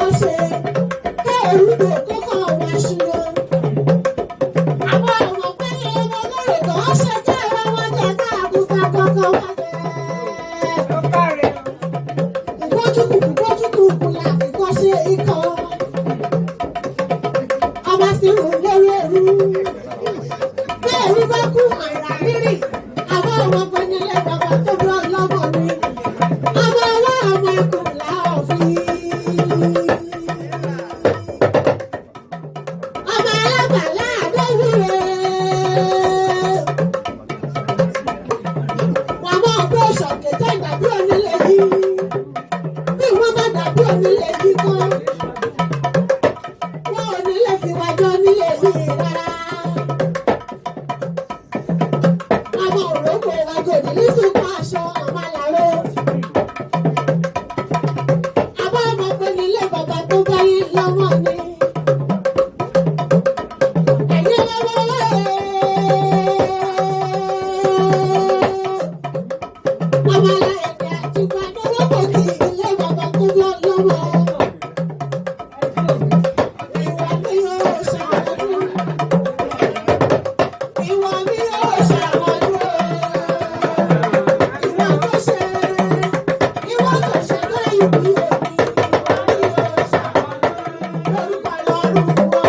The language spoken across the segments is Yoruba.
Kọ́kọ́ ṣe kẹ́ẹ̀rú kókó wá ṣúná. Àwọn ọmọ pé ọmọ lórí kan ṣe kẹ́ẹ̀rọ wọn jẹ káàkúta kọ́kọ́ wá jẹ. Ó káre o. Ìgbójúkùkù gbójúkùkù là kíkọ́ ṣe ikọ̀. Ọmọ sì rùn lórí ẹrú. Bí ẹrú bá kú àìrà rírì, àwọn ọmọ pẹ̀lú bàbá tó bí ọlọ́mọ ni. Ọmọ ọwọ́ ọmọ ẹkùn láòfin. Ọmọ alágbàlá àdéhùn. Wọ́n máa gbé ṣọ̀kẹ́tẹ̀ dàbí onílé yìí. Bí wọ́n bá dàbí onílé yìí kan, wọ́n ò ní lè fi wájọ́ onílé yìí rárá. Ọmọ òrókò àgòdì ní sunkún aṣọ ọmọ àlàró. Àbá ọmọ pé nílé bàbá tó bá yín lọ́mọ ni. Ẹ̀yin lọ́wọ́ wẹ́ẹ́. Ọmọ aláìní àtìgbà lọ́wọ́ kì í ilé bàbá tó bá lọ́wọ́. Ìwà mi yóò ṣàmọ́dún. Ìwà mi yóò ṣàmọ́dún. Ìwà tó ṣe, ìwà tó ṣe lẹ́yìn mi ò ní. Ìwà mi yóò ṣàmọ́dún. Lórúkọ Ọlọ́run ọba.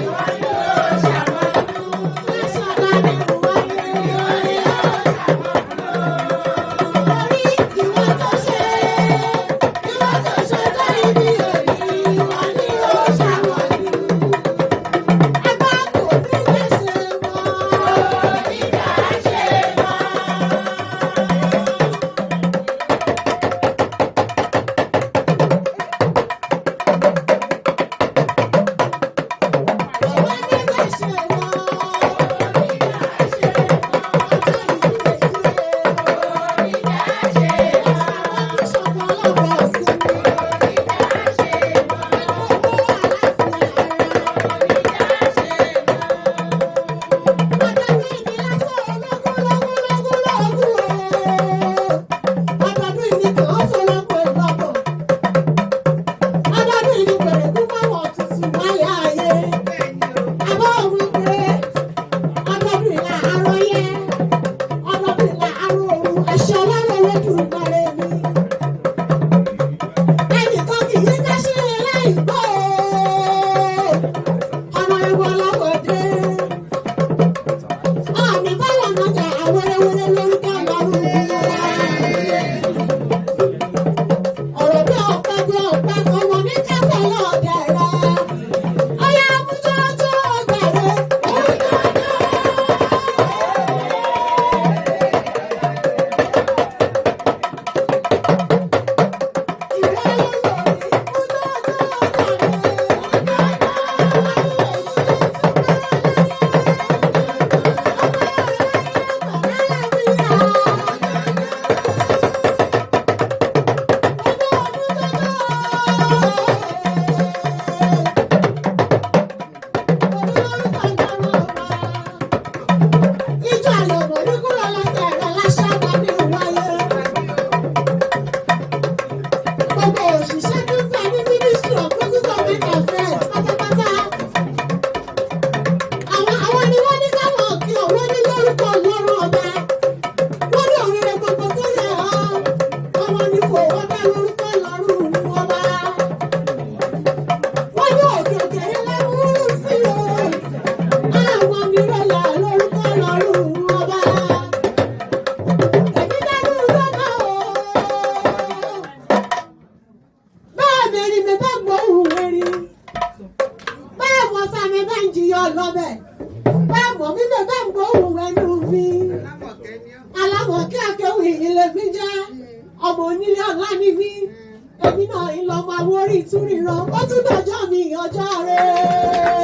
Ìwà mi yóò ṣàmọ́dún. Láṣọ̀dá ni ìwà mi. Ìwà mi yóò ṣàmọ́dún. Torí ìwà tó ṣe, ìwà tó ṣe lẹ́yìn mi ò ní. Ìwà mi yóò ṣàmọ́dún. Ẹgbẹ́ kò ní lè ṣe mọ́. Ìjà ṣe mọ́. Bàbá ní lè ṣe mọ́. Ìjà ṣe mọ́. Ọjọ́ ìdílé ìdílé. Ìjà ṣe mọ́. Àwọn ìṣọ̀kan ọlọ́pàá sí mi. Ìjà ṣe mọ́. Owó àlàáfíà ara. Ìjà ṣe mọ́. Ọdọọdún ìní lásán ológun lógún lógún lógún o. Ọdọọdún ìní kàn án fọlọ́pọ̀ ìlọ́pọ̀. Ọdọọdún ìní pẹ̀rẹ̀kú báwọ̀ tuntun wáyà ayé. Àbọ̀ òun pé ọdọọdún ìlà àárọ̀ yẹ. Ọdọọdún ìlà àárọ̀ òru. Ẹ̀ṣọ́ ọlọ́run Olódùmarè mi. Ẹnìkan kì í dáṣẹ́ láì gbọ́ o. Ọmọ ewu ọlọ́wọ́dé. Àmì báwọn ọjà àwẹrẹwẹrẹ lórúkọ Ọlọ́run wa. Ọ̀rọ̀ bí ọ̀pẹ ọmọ ní kẹsẹ̀ lọ́ọ̀dẹ̀ rẹ̀. Ọyá amújọ́jọ́ ọgbẹ̀rẹ̀ amújọ́jọ́. Ìwọ ló lò ní mújọ́jọ́ ọgbẹ̀rẹ̀. Ìjọ àyọ̀mọ̀ ní kúrò lọ́sẹ̀ rẹ̀ láṣáájú ní ìwáyé. Gbogbo òṣìṣẹ́ tó ń bẹ ní Ministry of Local Government Affairs pátápátá. Àwọn ni wọ́n ní káwọn kí òun ní lórúkọ Ọlọ́run ọba. Wọ́n ní òrìrì gbogbo tó yẹ ọ́. Ọmọ ní kò wọ́n bá lórúkọ Ọlọ́run ọba. Wọ́n ní òkè òkè ńlá múrù sí o. Àwọn mìíràn lórúkọ Ọlọ́run ọba. Èmi dánú lọ́nà o. Bẹ́ẹ̀ mẹ́rin mi bá gbóhùn erin. Bẹ́ẹ̀ mọ sàmì bá ń jiyọ̀ lọ́bẹ̀. Bẹ́ẹ̀ mọ̀ mí bẹ́ẹ̀ bá ń gbóhùn ẹnu mi. Alámọ̀kẹ́ ni ọ́. Alámọ̀kẹ́ akéwì ilé mi jẹ́. Ọmọ onílé ọ̀la ni mí. Èmi náà ń lọ máa wórí ìtúríran. Ó tún dọjọ́ mi ọjọ́ rẹ̀.